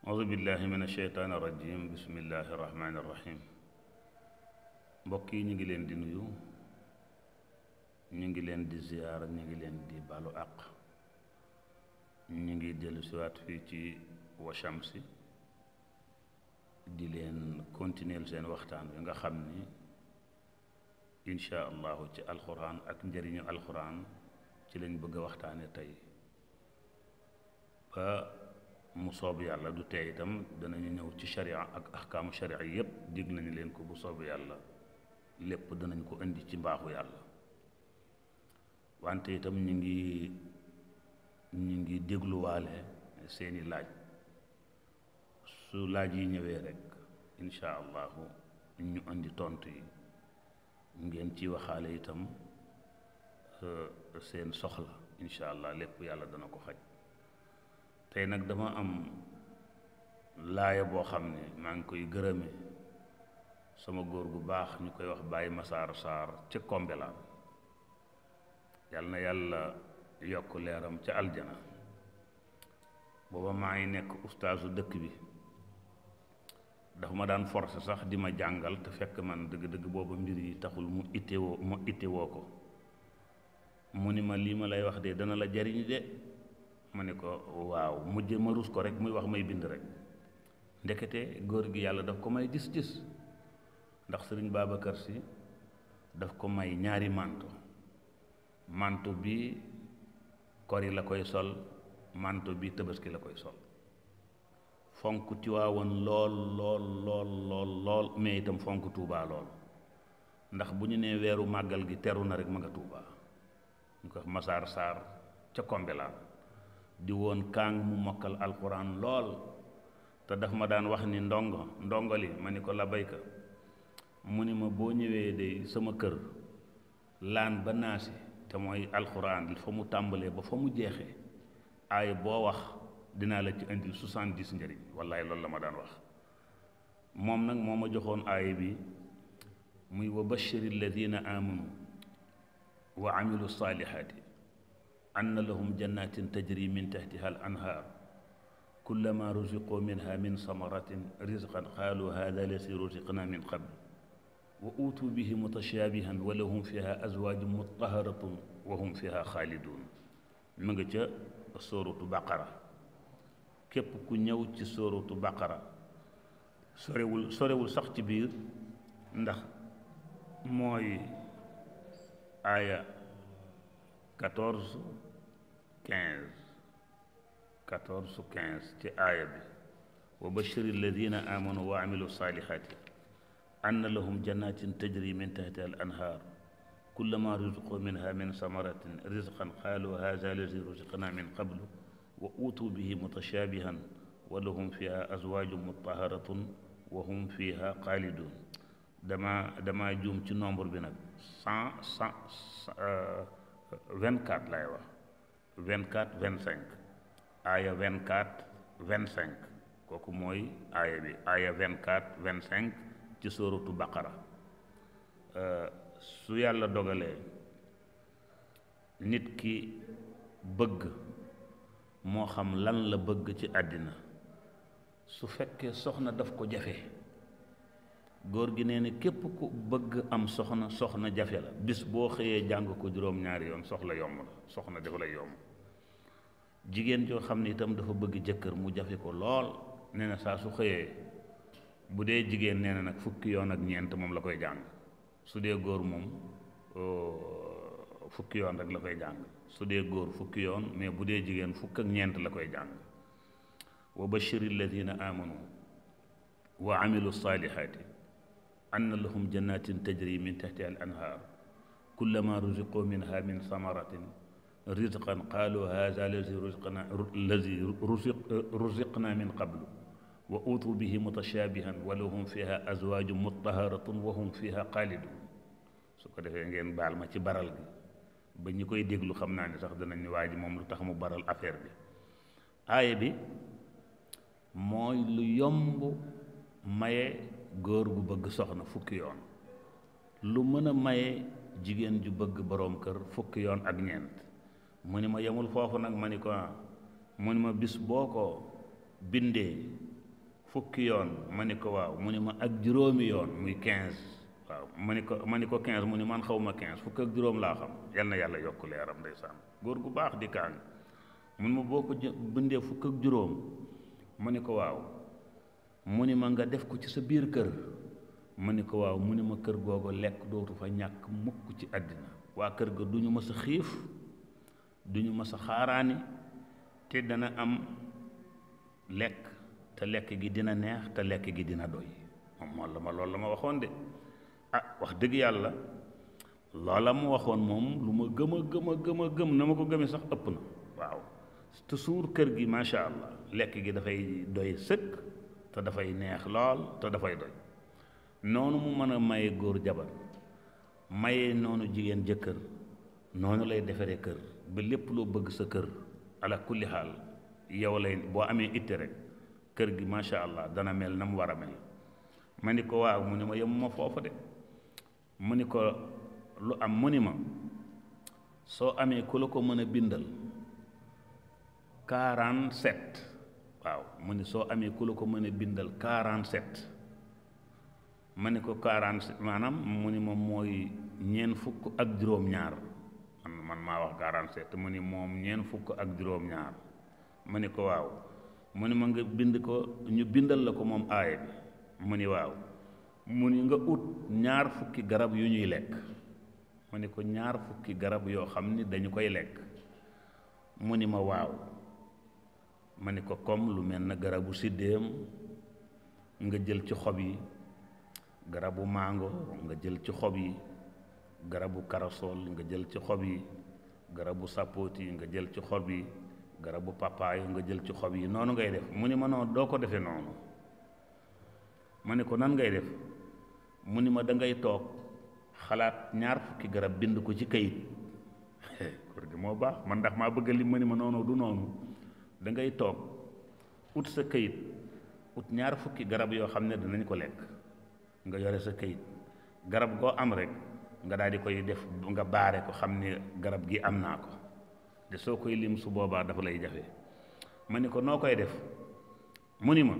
auzu billahi min asheytaani irrajim bismillahi irrahmani irrahim mbokk yi ñu ngi leen di nuyu, ñu ngi leen di ziyaara, ñu ngi leen di balu àq. ñu ngi dellu siwaat fii ci Wachamsi di leen continuer seen waxtaan wi nga xam ni incha allahu ci alxuraan ak njëriñu alxuraan ci lañ bëgg a waxtaane tey ba mu soob yàlla. du tey itam danañu ñëw ci sharia ak ahkaamu sharia yépp dig nañu leen ko bu soob yàlla, lépp danañ ko indi ci mbaaxu yàlla. wante itam ñu ngi dégluwaale seeni laaj. su laaj yi ñëwee rek incha allahu ñu indi tontu yi, ngeen ci waxaale itam seen soxla incha allah, lépp yàlla dana ko xaj. tey nag dama am laaya boo xam ne maa ngi koy gërëme sama góor gu baax ñu koy wax Baye Massar Sarr ca Kombela. yàlla na yàlla yokk leeram ca aljana. booba maa ngi nekk ustaasu dëkk bi, dafa ma daan forcé sax di ma jàngal, te fekk man dëgg-dëgg booba mbir yi taxul mu ittewoo ko. mu ni ma lii ma lay wax de dana la jariñ de. ma ne ko waaw, mujj ma rus ko rek muy wax may bind rek. ndekete góor gi yàlla daf ko may gis-gis, ndax sëriñ Babacar Si daf ko may ñaari manto bi kori la koy sol, manto bi tabaski la koy sol. fonk Tiwaawan lool lool lool lool lool, mais itam fonk Tuubaa lool, ndax bu ñu nee weeru màggal gi teru na rek ma nga Tuubaa. ñu ko Massar Sarr ca Kombela di woon kaang mu mokkal alxuraan lool, te daf ma daan wax ni ndongoli ma ni ko la bayka. mu ni ma boo ñëwee de sama kër laan ba naasi, te mooy alxuraan fa mu tàmbalee ba fa mu jeexee, aay boo wax dinaa la ci indil 70 njëriñ. wallaay loolu la ma daan wax. moom nag moo ma joxoon aay bi muy wa bashiri alladina amanu wa amilu saalihaati anna lahum jannatin tajri min tahtiha al anhaar kullama ruziqu minha min samaratin rizqan qaalu hada lasi ruziqna min qabl wa uutuu bihi mutashaabihan wa lahum fiha azwaajun mutaharatun wa hum fiha xaalidun. mu nga ca sóoratu baqara. képp ku ñëw ci sóoratu baqara sorewul sax ci biir, ndax mooy aaya 14 15 ci aaya bi. wa bashiri alladina amanu wa amilu salihati anna lahum jannatin tajri min tahtiha al anhar kullama ruziqu minha min samaratin rizqan qalu hadha allazi ruziqna min qablu wa utuu bihi mutashabihan wa lahum fiha azwajun mutaharatun wa hum fiha xaalidun. dama juum ci nombre bi nag 24 lay wax, 24 25 aaya 24 25 kooku mooy aaya bi, aaya 24 25 ci sóoratu baqara. su yàlla dogalee nit ki bëgg, moo xam lan la bëgg ci àddina, su fekkee soxna daf ko jafe, góor gi nee na képp ku bëgg am soxna jafe la. bis boo xëyee jàng ko juróom-ñaari yoon soxna dafa lay yomb. jigéen joo xam ne itam dafa bëgg jëkkër mu jafe ko lool, nee na saa su xëyee, bu dee jigéen nee na nag fukki yoon ak ñeent moom la koy jàng. su dee góor moom fukki yoon rek la koy jàng. su dee góor fukki yoon, mais bu dee jigéen fukk ak ñeent la koy jàng. wa bashiri alladina amanu wa amilu salihati anna lahum jannatin tajri min tahtiha al anhar kullama ruziqu minha min samaratin rizqan qalu hadha allazi ruziqna min qablu wa utuu bihi mutashabihan wa lahum fiha azwajun mutaharatun wa hum fiha xaalidun. su ko defee ngeen baal ma ci baral gi, ba ñi koy déglu xam naa ne sax danañ waa ji moom lu tax mu baral affaire bi. aaya bi mooy lu yomb maye góor gu bëgg soxna fukki yoon, lu mën a maye jigéen ju bëgg boroom kër fukki yoon ak ñeent. mu ni ma yemul foofu nag, ma ni ko mu ni ma bis boo ko bindee fukki yoon ma ni ko waaw mu ni ma ak juróomi yoon muy 15 waaw ma ni ko 15 mu ni man xaw ma 15 fukk ak juróom laa xam yal na yàlla yokk leeram ndeysaan góor gu baax di kaan mun ma boo ko bindee fukk ak juróom ma ni ko waaw mu ni ma nga def ko ci sa biir kër ma ni ko waaw mu ni ma kër googu lekk dootu fa ñàkk mukk ci àddina waa kër ga du ñu mës a xiif du ñu mës a xaaraani te dana am lekk te lekk gi dina neex te lekk gi dina doy moom loolu la ma waxoon de wax dëgg yàlla loola mu waxoon moom lu ma gëm na ma ko gëmee sax ëpp na waaw toujours kër gi macha allah lekk gi dafay doy sëkk te dafay neex lool te dafay doy noonu mu mën a maye góor jabar maye noonu jigéen jëkkër noonu lay defaree kër ba lépp loo bëgg sa kër ala kulli xaal yow lay boo amee itte rek kër gi macha allah dana mel na mu war a mel ma ni ko waaw mu ni ma yemuma foofu de mu ni ko lu am mu ni ma soo amee ku la ko mën a bindal 47 waaw mu ni soo amee ku la ko mën a bindal 47 ma ni ko 47 maanaam mu ni ma mooy ñeent fukk ak juróom-ñaar man maa wax 47 mu ni moom ñeent fukk ak juróom-ñaar ma ni ko waaw mu ni ma nga bind ko ñu bindal la ko moom aaya bi mu ni waaw mu ni nga ut ñaar fukki garab yu ñuy lekk ma ni ko ñaar fukki garab yoo xam ni dañu koy lekk mu ni ma waaw ma ni ko comme lu mel na garabu siddéem nga jël ci xob yi garabu mango nga jël ci xob yi garabu karasol nga jël ci xob yi garabu sapoti nga jël ci xob yi garabu papayo nga jël ci xob yi noonu ngay def mu ni ma noonu doo ko defee noonu ma ni ko nan ngay def mu ni ma da ngay toog xalaat ñaar fukki garab bind ko ci kayit kor gi moo baax man ndax maa bëgg li ma ni ma noonu du noonu da ngay toog ut sa kayit ut ñaar fukki garab yoo xam ne dinañ ko lekk nga yore sa kayit garab goo am rek nga daal di koy def nga baare ko xam ne garab gi am naa ko de soo koy lim su boobaa dafa lay jafe ma ni ko noo koy def mu ni ma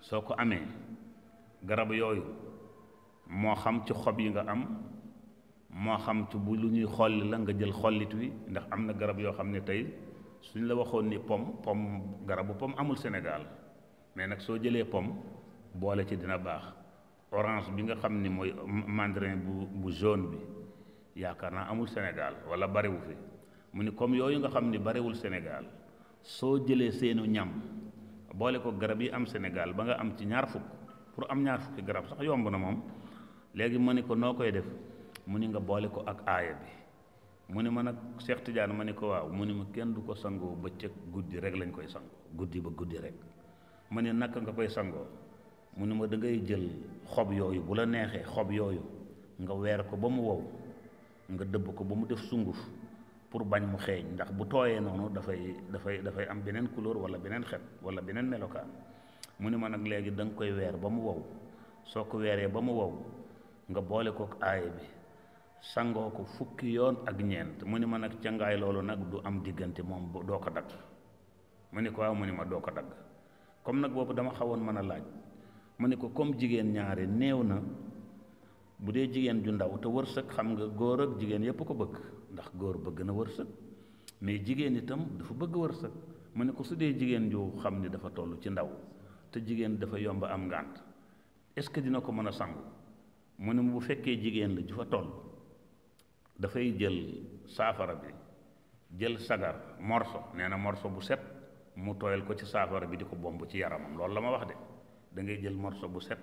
soo ko amee garab yooyu moo xam ci xob yi nga am moo xam ci bu lu ñuy xolli la nga jël xollit wi ndax am na garab yoo xam ne tey suñ la waxoon ni pom garabu pom amul Sénégal mais nag soo jëlee pom boole ci dina baax orange bi nga xam ni mooy mandarin bu jaune bi yaakaar naa amul Sénégal wala bariwu fi mu ni comme yooyu nga xam ni bariwul Sénégal soo jëlee seenu ñam boole ko garab yi am Sénégal ba nga am ci ñaar fukk pour am ñaar fukki garab sax yomb na moom léegi ma ni ko noo koy def mu ni nga boole ko ak aaya bi mu ni ma nag Cheikh Tidiane ma ni ko waaw mu ni ma kenn du ko sangoo bëccëg guddi rek lañ koy sangoo guddi ba guddi rek ma ni naka nga koy sangoo mu ni ma da ngay jël xob yooyu bu la neexee xob yooyu nga weer ko ba mu wow nga dëbb ko ba mu def sunguf pour bañ mu xeeñ ndax bu tooyee noonu dafay am beneen couleur wala beneen xet wala beneen melokaan mu ni ma nag léegi da nga koy weer ba mu wow soo ko weeree ba mu wow nga boole kook aaya bi sangoo ko fukki yoon ak ñeent mu ni ma nag cangaay loolu nag du am diggante moom doo ko dagg mu ni ko waaw mu ni ma doo ko dagg comme nag boobu dama xawoon mën a laaj mu ni ko comme jigéen ñaare néew na bu dee jigéen ju ndaw te wërsëg xam nga góor ak jigéen yépp ko bëgg ndax góor bëgg na wërsëg mais jigéen itam dafa bëgg wërsëg mu ne ko su dee jigéen ju xam ni dafa toll ci ndaw te jigéen dafa yomb am ngànt est-ce que dina ko mën a sangu mu ne bu fekkee jigéen la ju fa toll dafay jël saafara bi jël sagar morso nee na morso bu set mu tooyal ko ci saafara bi di ko bomb ci yaramam loolu la ma wax de da ngay jël morso bu set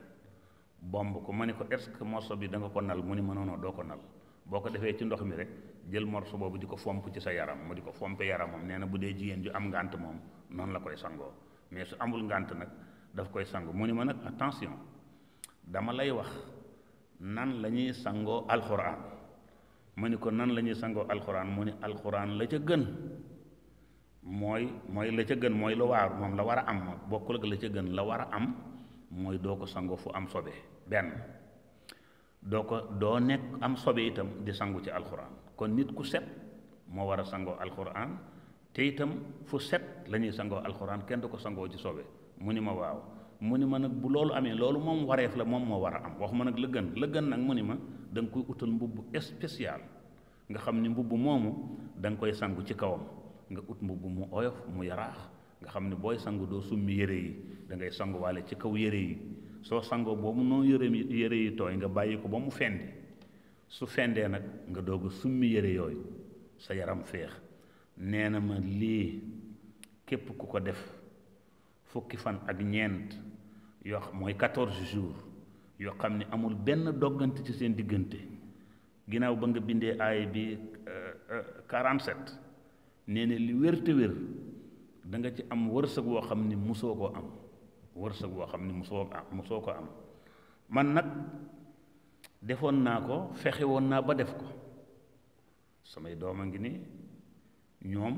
bomb ko ma ne ko est-ce que morso bi da nga ko nal mu ni ma noonu doo ko nal boo ko defee ci ndox mi rek jël morso boobu di ko fomp ci sa yaram mu di ko fompe yaramam nee na bu dee jigéen ju am ngànt moom noonu la koy sangoo mais su amul ngànt nag daf koy sangu mu ni ma nag attention dama lay wax nan la ñuy sangoo alxuraan ma ni ko nan la ñuy sangoo alxuraan mu ni alxuraan la ca gën mooy la ca gën mooy lu waar moom la war a am bokkul ak la ca gën la war a am mooy doo ko sangoo fu am sobe benn doo nekk am sobe itam di sangu ci alxuraan kon nit ku set moo war a sangoo alxuraan te itam fu set la ñuy sangoo alxuraan kenn du ko sangoo ci sobe mu ni ma waaw mu ni ma nag bu loolu amee loolu moom wareef la moom moo war a am waxuma nag la gën nag mu ni ma da nga koy utal mbubb spécial nga xam ni mbubb moomu da nga koy sangu ci kawam nga ut mbubb mu oyof mu yaraax nga xam ne booy sangu doo summi yére yi da ngay sanguwaale ci kaw yére yi soo sangoo boobu noo yére yi tooy nga bàyyi ko ba mu fendi su fendee nag nga doog a summi yére yooyu sa yaram féex nee na ma lii képp ku ko def fukki fan ak ñeent yoo xam mooy 14 jours yoo xam ne amul benn doggante ci seen diggante ginnaaw ba nga bindee aay bi 47 nee na li wér te wér da nga ci am wërsëg woo xam ni musoo koo am wërsëg woo xam ni musoo ko am man nag defoon naa ko fexe woon naa ba def ko samay doom a ngi ni ñoom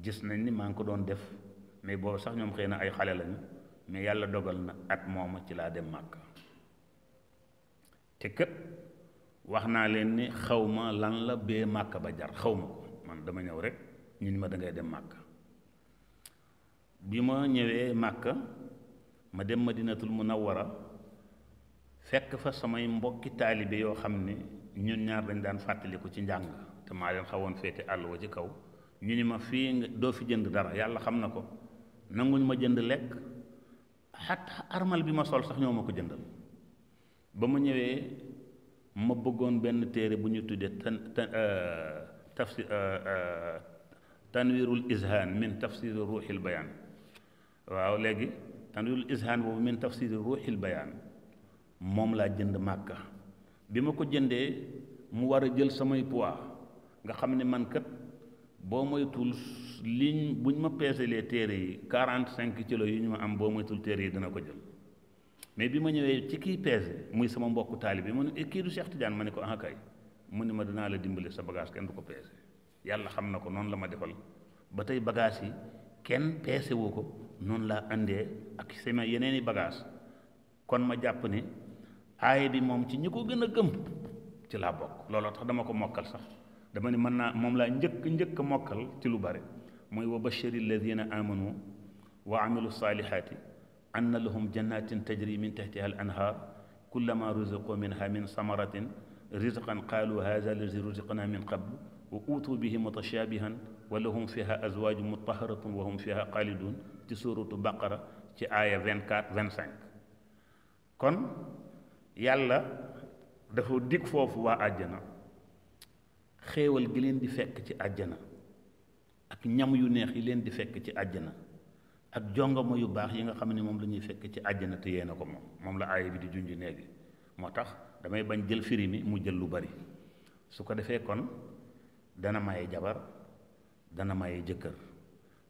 gis nañ ni maa ngi ko doon def mais boobu sax ñoom xëy na ay xale lañu mais yàlla dogal na at mooma ci laa dem màkk te kët wax naa leen ni xaw ma lan la bee màkk ba jar xaw ma ko man dama ñëw rek ñu ni ma da ngay dem màkk bi ma ñëwee màkk ma dem madinatul munawwara fekk fa samay mbokki taalibe yoo xam ne ñun ñaar dañ daan fàttaliku ci njàng te maa leen xawoon féete àll wa ci kaw ñu ni ma fii nga doo fi jënd dara yàlla xam na ko nanguñ ma jënd lekk xat armal bi ma sol sax ñoo ma ko jëndal ba ma ñëwee ma bëggoon benn téere bu ñu tuddee tafsir tanwirul izhaan min tafsiri ruuxil bayaan waaw léegi tanwirul izhaan boobu min tafsiri ruuxil bayaan moom laa jënd màkka bi ma ko jëndee mu war a jël samay poids nga xam ne man kat boo moytul liñ buñ ma peeselee téere yi 45 kilos yi ñu ma am boo moytul téere yi dina ko jël mais bi ma ñëwee ci kii peese muy sama mbokku taali bi mu ne kii du Cheikh Tidiane ma ne ko ah kay mu ne ma dinaa la dimbali sa bagage kenn du ko peese yàlla xam na ko noonu la ma defal ba tey bagage yi kenn peese woo ko noonu laa andee ak sama yeneen i bagage kon ma jàpp ne aaye bi moom ci ñi ko gën a gëm ci laa bokk looloo tax dama ko mokkal sax dama ne mën naa moom laa njëkk mokkal ci lu bare mooy wa bashiri alladina amanu wa amilu salihati anna lahum jannatin tajri min tahtiha al anhar kullama ruziqu minha min samaratin rizqan qalu hadha allazi ruziqna min qablu wa utu bihi mutashabihan wa lahum fiha azwaju mutaharatun wa hum fiha xaalidun ci suratu baqara ci aaya 24 25 kon yàlla dafa dig foofu waa àjjana xéewal gi leen di fekk ci àjjana ak ñam yu neex yi leen di fekk ci àjjana ak jongama yu baax yi nga xam ne moom la ñuy fekk ci àjjana te yéena ko moom la aaya bi di junj néegi moo tax damay bañ jël firi mi mu jël lu bari su ko defee kon dana maye jabar dana maye jëkkër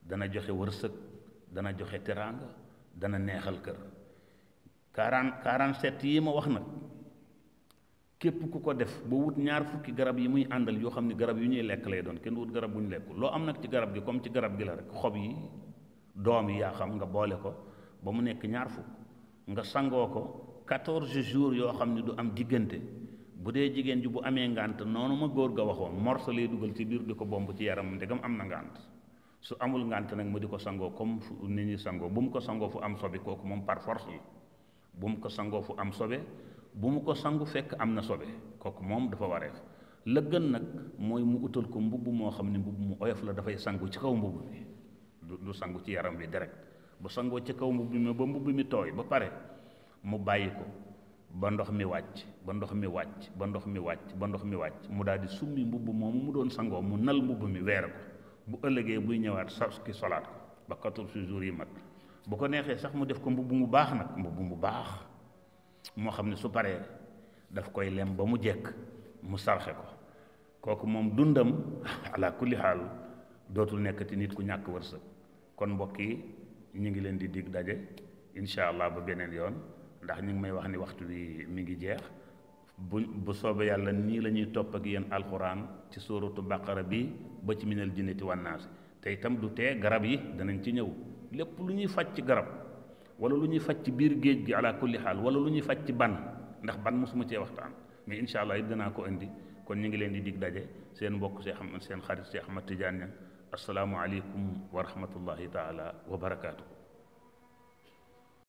dana joxe wërsëg dana joxe teraanga dana neexal kër 47 yi ma wax nag képp ku ko def ba wut ñaar fukki garab yi muy àndal yoo xam ne garab yu ñuy lekk lay doon kenn wut garab bu ñu lekku loo am nag ci garab gi comme ci garab gi la rek xob yi doom yi yaa xam nga boole ko ba mu nekk ñaar fukk nga sangoo ko 14 jours yoo xam ne du am diggante bu dee jigéen ji bu amee ngànt noonu ma góor ga waxoon morso lay dugal ci biir di ko bomb ci yaram ndegam am na ngànt su amul ngànt nag ma di ko sangoo comme fu ni ñuy sangoo bu mu ko sangoo fu am sobe kooku moom par force la bu mu ko sangoo fu am sobe bu mu ko sangu fekk am na sobe kooku moom dafa wareef la gën nag mooy mu utal ko mbubb moo xam ne mbubb mu oyof la dafay sangu ci kaw mbubb bi du sangu ci yaram bi direct bu sangoo ci kaw mbubb mi ba mbubb mi tooy ba pare mu bàyyi ko ba ndox mi wàcc ba ndox mi wàcc ba ndox mi wàcc ba ndox mi wàcc mu daal di summi mbubb moomu mu doon sangoo mu nal mbubb mi weer ko bu ëllëgee buy ñëwaat sax ki solaat ko ba 14 jours yi mat bu ko neexee sax mu def ko mbubb mu baax nag mbubb mu baax moo xam ne su paree daf koy lem ba mu jekk mu sarxe ko kooku moom dundam ala kulli xaal dootul nekkati nit ku ñàkk wërsëg kon mbokk yi ñu ngi leen di dig daje incha allah ba beneen yoon ndax ñu ngi may wax ni waxtu bi mi ngi jeex bu soobee yàlla nii la ñuy topp ak yéen alxuraan ci suuratu baqara bi ba ci minal jinnati wan naas te itam du tee garab yi danañ ci ñëw lépp lu ñuy faj ci garab wala lu ñuy faj ci biir géej gi ala kulli xaal wala lu ñuy faj ci ban ndax ban mosuma cee waxtaan mais incha allah it danaa ko indi kon ñu ngi leen di dig daje seen mbokk seen xarit Cheikh Ahmad Tidiane Niang asalaamualeykum wa rahmatullahi taala wa barakaatu.